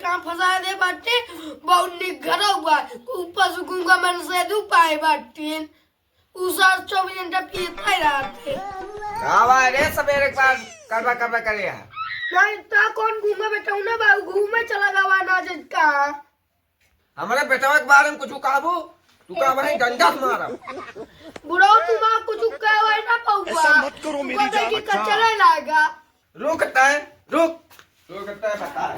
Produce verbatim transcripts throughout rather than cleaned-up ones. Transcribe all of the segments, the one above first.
काम फँसा दे बाटे, बहुत निक घरौ बा। ऊपर से गूंगा मन से दू पाए बाटे। उ सार चौबीस घंटा पियत ही रहते। का बा रे, सबेरे के बाद करबा करबा करे है। नहीं, ता कौन गूंगा बेटौना बा, घूमे चला गवा ना जज का। हमरे बेटवा के बारे में कुछ कहबू? तू का वहीं डंडा से मारब। बुढ़ऊ, तू माँ कुछ कहवा ना पौबा। ऐसा मत करो मेरी जान। कचरे लागा। रुक तय, रुक। रुक तय, बता।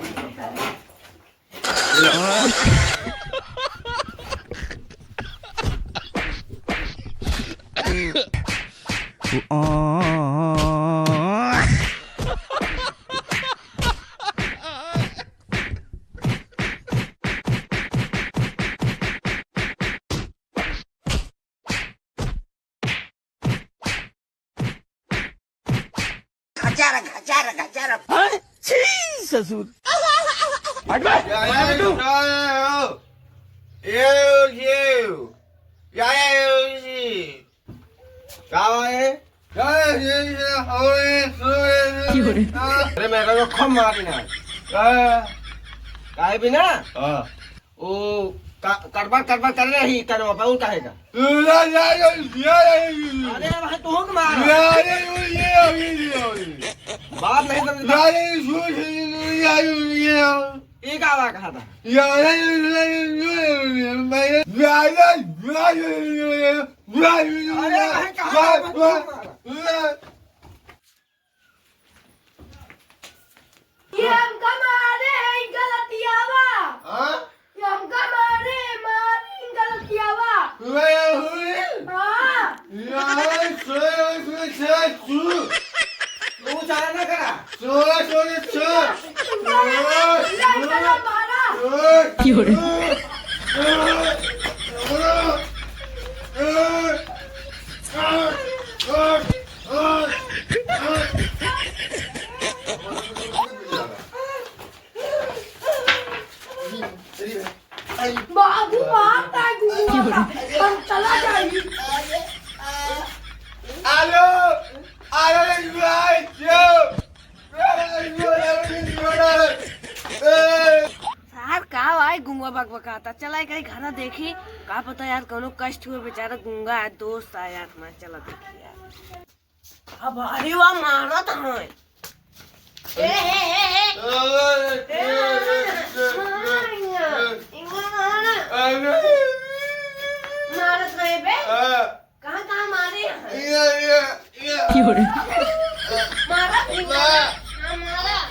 घचारा, घचारा, घचारा। हाँ? छी, ससुर। हट बे। या, या, हट बे तू। या, या, या, या, या, या, या, या, या, या। का बा ये? या, या, या, या, ओए, सोए, की हो रे? अरे, मेरा को खम मारी ना। हाँ। काहे भी ना? हाँ। ओ, का-, कड़बड़, कड़बड़ कर रही, कड़वा, बहुत कहेगा। अरे भाई, तू हूँ मार। बात नहीं समझता। ये का आवाज कहा था? अरे भाई, कहाँ था? ये हमका मारे है, गलतियावा। हाँ? ये हमका मारे, मारे, गलतियावा। हाँ। यार, सोए, सोए, सोए, तू। तू चाला ना करा। सोए, सोए, सोए। तुमका मारे, तुमका मारा। की हो रे? बाबू, मार का गुंगा का, हम चला जाई। हेलो, अरे भाई, क्यों? सार का भाई गुंगा बकबकाता, चला एक घरा देखी, का पता यार कौनो कष्ट हुए, बेचारा गुंगा है, दोस्त है यार हमारा, चला देखी यार। अब अरे वाह, मारत हैं। ए, ए, ए, ए। ए, ए, ए, ए, ए, ए, ए। मारत नहीं बे। हाँ। कहाँ, कहाँ मारे हैं? ये, ये, ये। क्यों रे? मारत नहीं बे। हाँ, मारा।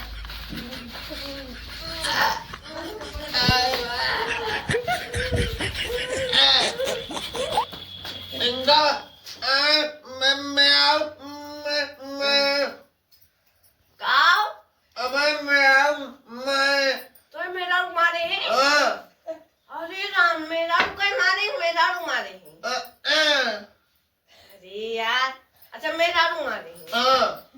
इनका आ, मैं, मैं आऊ, मैं, मैं। का? अबे मैं आऊ, मैं। तो मेहरारू मारे हैं? हाँ। अरे राम, मेहरारू कहीं मारे, मेहरारू मारे हैं। अ, अ। अरे यार, अच्छा मेहरारू मारे हैं। हाँ।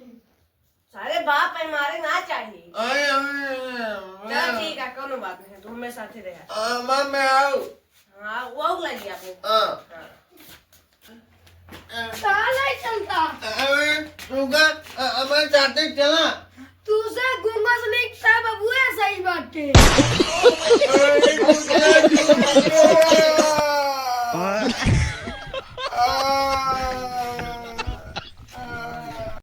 सारे बाप है, मारे ना चाहिए। अरे, अरे, अरे, चल अरे। ठीक है, कोनो बात नहीं, तू हमें साथे रहे। हाँ, मैं, मैं आऊ। हाँ, वो लगी आपने। हाँ। हाँ। साला ही चलता। अरे, तू का, अ, हमारे साथे चला। तू से गुंगा से नहीं था बबुआ, सही बात है। अरे, तू चला, तू चला। आ,